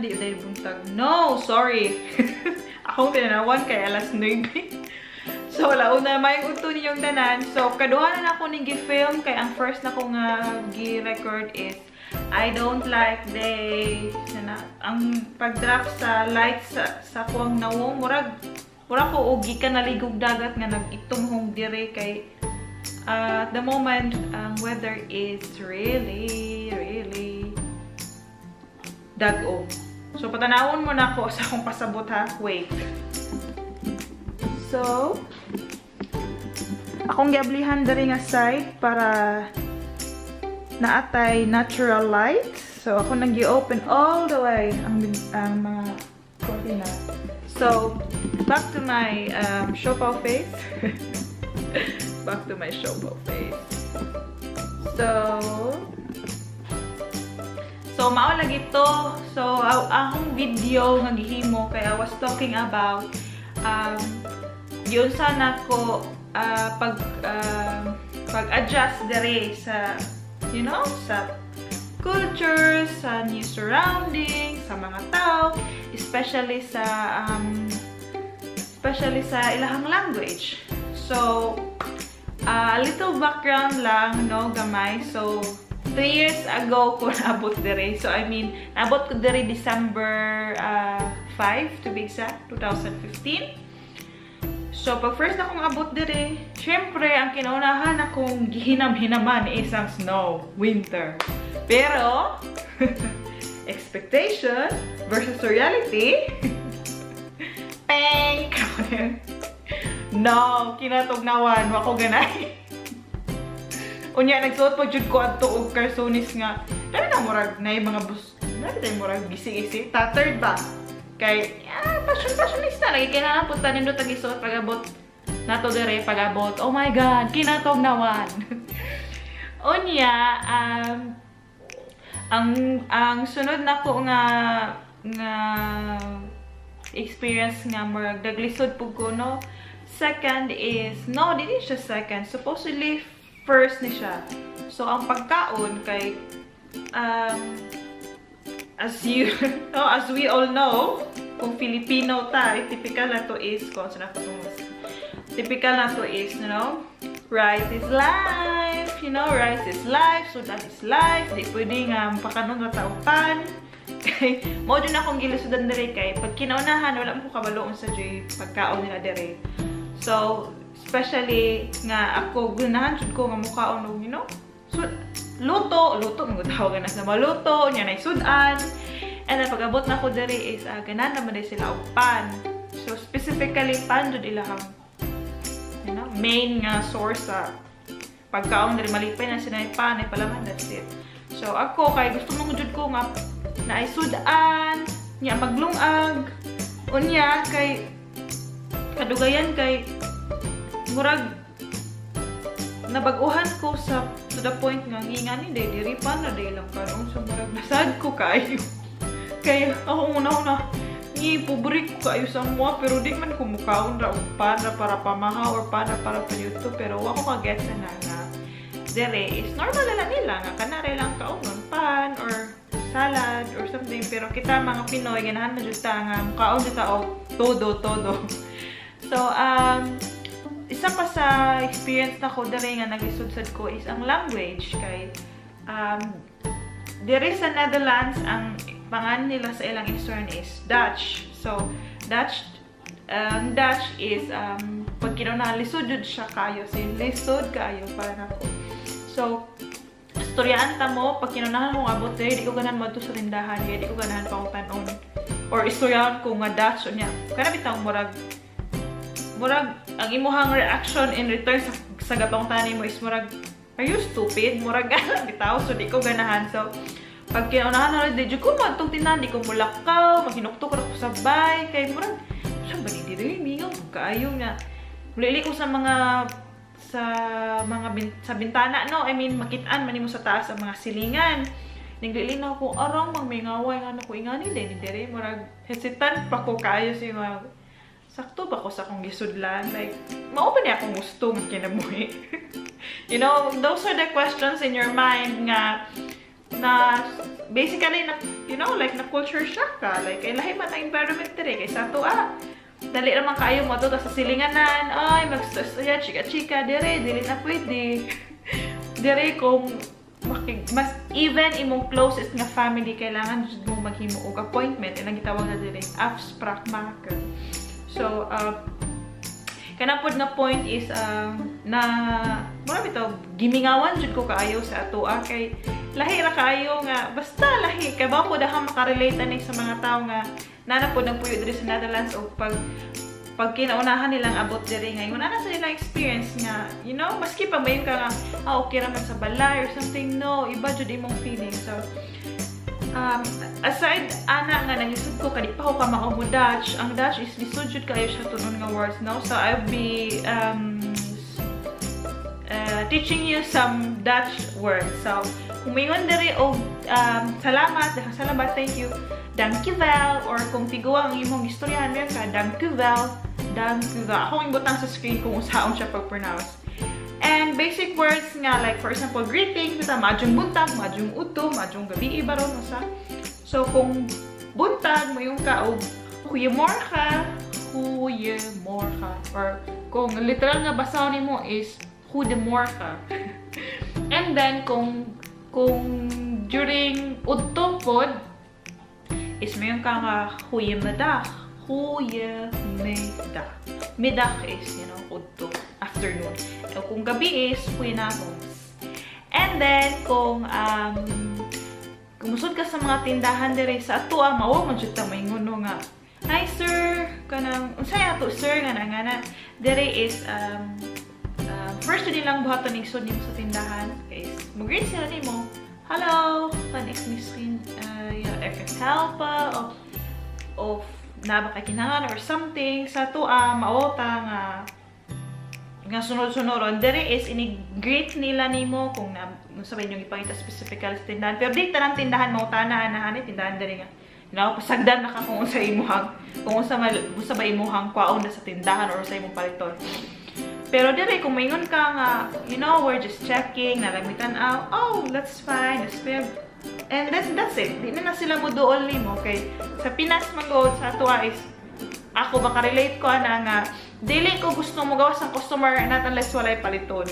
Di day buntag. No, sorry. Akong tinanawan kay alas 9. So, alauna, maayong udto ninyong tanan. So, kaduha na nako ning gi-film kay ang first na ko nga gi-record is I don't like day na, ang pag-drop sa light sa kuang nawong, murag murag ko og gikan naligog dagat nga nag-itumhong dire kay at the moment ang weather is really really dag-o. So patanawon mo na ako sa akong pasabot ha. Wait. So, akong giablihan diri nga side para naatay natural light. So, ako nang gi-open all the way ang mga cortina. So, back to my siopao face. Back to my siopao face. So, mao lagi to. So, akong video nga gihimo kay I was talking about giunsa nako pag-adjust dere sa sa culture, sa new surroundings, sa mga tao, especially sa ilahang language. So, a little background lang, no, gamay. So, 3 years ago ko naabot dere. So, I mean, naabot ko dere December 5, to be exact, 2015. So, pag first na akong abot dere, syempre, ang kinaunahan akong gihinam-hinaman is ang snow, winter. Pero, expectation versus reality, peng! No, kinatugnawan, wako ganay. Unya, nagsuot pag jud ko adto og karsunis nga, dami na murag na mga bus, dami tayo murag gisi-gisi, tattered ba? Kay, yeah, fashion fashionista, lagi kailangan punta nindot ang isuot pag-abot nato dire, pag-abot. Oh my God, kinatugnawan. Unya, ang sunod nako nga experience nga murag naglisod pud ko, no. Second is, no, dili siya second. Supposedly, first ni siya. So, ang pagkaon kay, as you, no, as we all know, kung Filipino ta, typical na to is, kung sa typical na to is, rice is life, rice is life, so that is life, di pwede nga pakanon na tao pan. Kay, mao din akong gilisudan dire kay, pag kinaunahan, wala mo ko kabalo unsa jud pagkaon nila dire. So, especially nga ako, ganahan jud ko nga mukaon og, so, luto, luto, mga tawag na sa maluto, nya na sudan. And then, pag abot na ko diri is, ganahan naman din sila og pan. So, specifically, pan jud ilahang, main nga source sa pagkaon diri. Malipay na sila pan, ay palaman, that's it. So, ako, kay gusto mo jud ko nga naay sudan, nya maglungag, unya, kay kadugayan kay murag nabag-uhan ko sa to the point nga ngingani day diri pa na day lang karon, so murag nasad ko kaayo kay ako una una ni pobre ko kaayo sa mua, pero di man ko mukaon ra og pan ra para pamahaw or pan ra para pa YouTube, pero wa ko ka-get sa na nga dere is normal na lang nila nga kanare lang kaunon pan or salad or something, pero kita mga Pinoy ganahan na jud ta nga mukaon jud ta og todo todo. So isa pa sa experience na ko dere nga naglisod-sad ko is ang language kay dere sa Netherlands, ang pangan nila sa ilang istorya is Dutch. So Dutch, ang Dutch is pag kinuna lisod jud siya kayo, so lisod kaayo para nako. So istoryaan ta mo, pag kinunahan ko abot dere, di ko ganahan madto sa tindahan kay di ko ganahan pangutan-on or istoryahan ko nga Dutch. Unya kana bitaw murag murag ang imuhang reaction in return sa gapangutani mo is murag, "Are you stupid?" Murag gana bitaw. So di ko ganahan. So pag kinaunahan na di jud ko madtong tindahan, di ko mulakaw, maghinuktok ra ko sa bike kay murag siya ba ni diri mingaw kaayo nga mulili ko sa bintana, no, I mean, makitaan man nimo sa taas ang mga silingan. Naglili na ako arang mangmingaway nga ko ingani din ni diri, murag hesitant pa ko kaayo si mga sakto ba ko sa akong gisudlan, like mao ba ni akong gusto nga kinabuhi? Those are the questions in your mind nga na Basically, na, like, na culture shock ka. Like, kay lahi man ang environment dire kay sa ato ah. Dali naman kaayo mo to sa silinganan, ay, magstorya, chika-chika, dire, dili na pwede. Dire kung makig, mas even imong closest nga family, kailangan jud mo maghimo og appointment, ilang gitawag na dire afspraak maken. So kana pod nga point is na mura bitaw gimingawan jud ko kaayo sa atoa kay lahi ra kaayo nga, basta lahi kay ba ko daha makarelate ani sa mga tawo nga nana pod nagpuyo diri sa Netherlands og pag kinaunahan nilang abot diri nga ingon ana sa nilang experience nga, maski pa mayon ka nga, "Ah, okay ra man sa balay," or something. No, iba jud imong feeling. So aside ana nga nalisod ko kadi pa ko kamao mo Dutch, ang Dutch is lisod jud kayo siya tunon nga words, no? So I'll be teaching you some Dutch words. So kung moingon diri og salamat, daghang salamat, thank you, dankjewel, or kung tiguang ang imong istoryahan, meron ka, dank u wel, dank u wel. Akong ibutang sa screen kung unsaon siya pag-pronounce. And basic words nga, like for example, greetings, bitaw, maayong buntag, maayong udto, maayong gabii ba ron, usa. So kung buntag, moingon ka og goeiemorgen, goeiemorgen. Or kung literal nga basahon nimo is goedemorgen. And then kung during udto pod is moingon ka nga goeiemiddag. Goeiemiddag. Middag is, udto, afternoon. So, kung gabi is goedenavond. And then, kung musud ka sa mga tindahan dire sa atoa, mao man jud ta moingon, no, nga, "Hi sir," kanang unsay ato sir nga na nga na dire is first nilang buhaton ning sud nimo sa tindahan is mo-greet sila nimo, "Hallo, kan ik misschien ja, ergens helpen?" Of naa ba kay kinahanglan or something. Sa atoa, mao ta nga sunod-sunoron. Dire is ini-greet nila nimo kung na unsa ba inyong ipangita specifically sa tindahan. Pero di tanang tindahan mao tana ana ani tindahan diri nga pasagdan na ka kung unsa ba imuhang kwaon na sa tindahan or sa imong paliton. Pero dire kung maingon ka nga, "We're just checking, nalamitan out," "Oh, that's fine, that's fair." And then that's it. Di na na sila mo duol nimo kay sa Pinas man gud, sa atoa is ako maka-relate ko ana nga dili ko gusto mo gawas ang customer not unless walay paliton.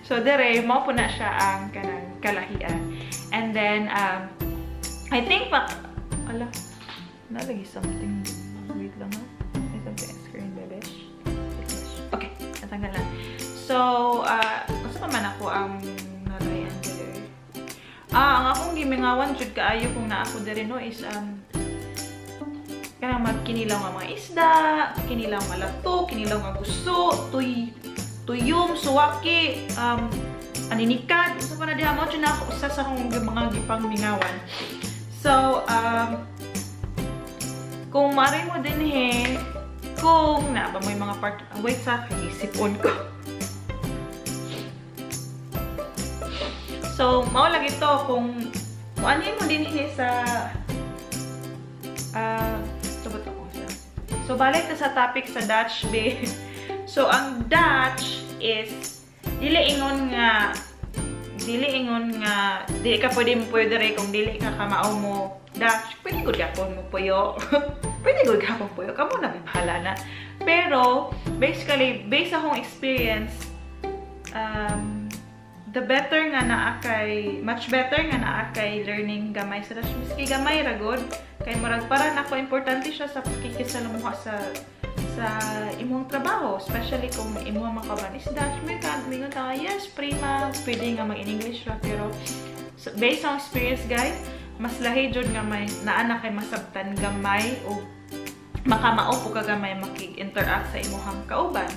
So dire mao po na siya ang kanang kalahian. And then I think pa ala nalagi something, wait lang ha. May something screen bebesh. Okay, natanggal na. So, unsa pa man ako ang nalayan dire? Ah, ang akong gimingawan jud kaayo kung naa ako diri, no, is kanang magkinilaw nga mga isda, kinilaw nga lato, kinilaw nga guso, tuyom, suwaki, aninikad, unsa pa na diha, mao jud na ako usa sa akong mga gipangmingawan. So, kung maray mo din he, kung naa ba mo yung mga part, ah, wait sa kay sipon ko. So, mao lagi to kung muanhin mo din he sa sabot ako siya. So, balik ta sa topic sa Dutch, be. So, ang Dutch is dili ingon nga dili ka pwede mo puyo diri kung dili ka kamao mo Dutch. Pwede gud gapon mo puyo. Pwede gud gapon puyo. Kamo na may bahala na. Pero, basically, based sa akong experience, the better nga naa kay, much better nga naa kay learning gamay sa Dutch. Miski gamay ra gud, kay murag para nako importante siya sa pakikisalamuha sa imong trabaho, especially kung imong makauban is Dutch. May ka mingon ka, "Yes, prima," pwede nga mag-in English ra, pero so, based on experience, guys, mas lahi jud nga may naa na kay masabtan gamay o makamao po ka gamay makig-interact sa imong kauban.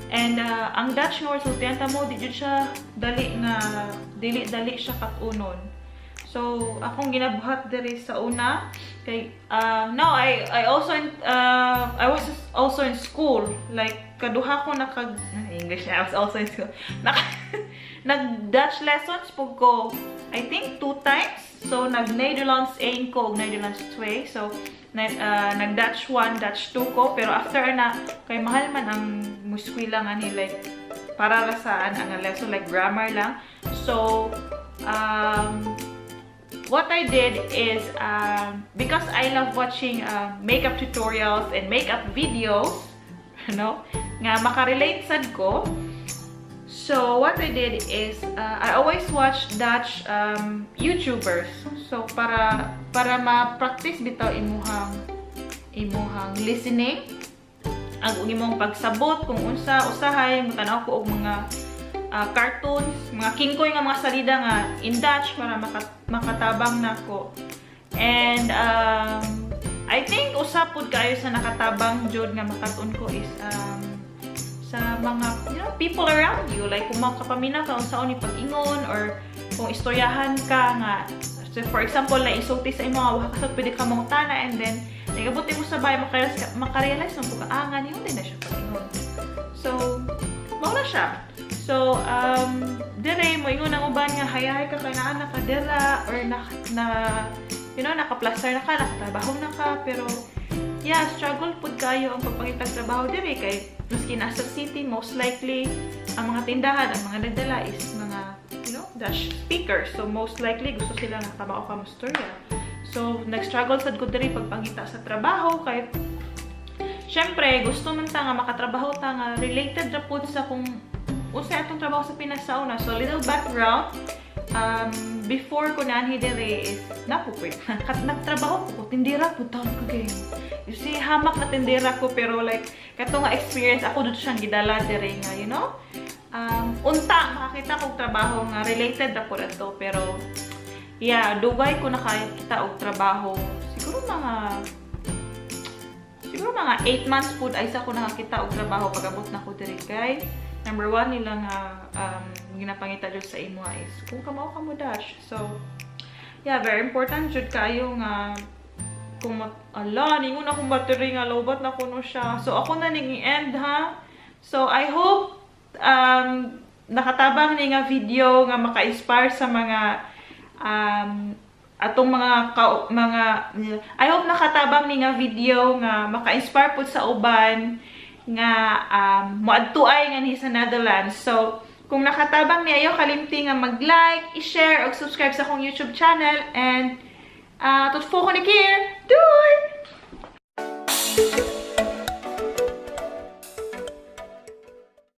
And ang Dutch nga words, sultihan ta mo, di jud siya dali nga dili dali siya kat-unon. So akong ginabuhat diri sa una kay no, I also in, I was also in school, like kaduha ko nakag English, I was also in school, naka, nag Dutch lessons pud ko, I think two times. So nag Nederlands 1 ko ug Nederlands 2. So nag Dutch 1, Dutch 2 ko, pero after na kay mahal man ang muskwela nga ni, like para ra sa ang lesson, like grammar lang. So What I did is, because I love watching makeup tutorials and makeup videos, nga makarelate sad ko. So, what I did is, I always watch Dutch YouTubers. So, para ma-practice bitaw imuhang listening, ang imong pagsabot kung unsa usahay mutanaw ko og mga cartoons, mga kingkoy nga mga salida nga in Dutch para makatabang nako. And I think usa pud kayo sa nakatabang jud nga makat-on ko is sa mga people around you, like kung makapaminaw ka unsaon ni pag-ingon or kung istoryahan ka nga, so for example, na isulti sa imo nga wa ka sa pwede ka mangutana, and then nagabot mo sa bahay, makarealize mo ka, ah, nga niyon din na siya pag-ingon. So mao na siya. So dire mo ingon ang uban nga hayahay ka kay naa na ka dira or na naka-plaster na ka, nakatrabaho na ka, pero yeah, struggle pud kayo ang pagpangitag trabaho dire kay maski nasa city, most likely ang mga tindahan, ang mga nagdala is mga Dutch speakers. So most likely gusto sila nga kamao ka mostorya. So nag-struggle sad ko diri pagpangita sa trabaho kay syempre gusto man ta nga makatrabaho ta nga related ra pud sa kung unsay atong trabaho sa Pinas sa una. So little background, before ko naanhi dire is napupoy. Kat nagtrabaho ko, tindera po taon ko gay. You see, hamak na tindera ko, pero like kato nga experience ako dito siyang gidala dire nga unta makakita kog trabaho nga related na po ato, pero yeah, dugay ko nakakita og trabaho. Siguro mga 8 months pud ay sa ko nakakita og trabaho pag-abot na ko diri kay number one nila nga ginapangita jud sa imo is kung kamao ka mo Dutch. So yeah, very important jud kayo nga kung ala, ningon akong battery nga lowbat na kuno siya. So ako na ning i-end ha. So I hope nakatabang ni nga video nga maka-inspire sa mga atong mga ka, mga I hope nakatabang ni nga video nga maka-inspire pud sa uban nga moadtuay nga ni sa Netherlands. So kung nakatabang ni, ayaw kalimti nga mag-like, i-share ug subscribe sa akong YouTube channel and tot volgende keer. Doei!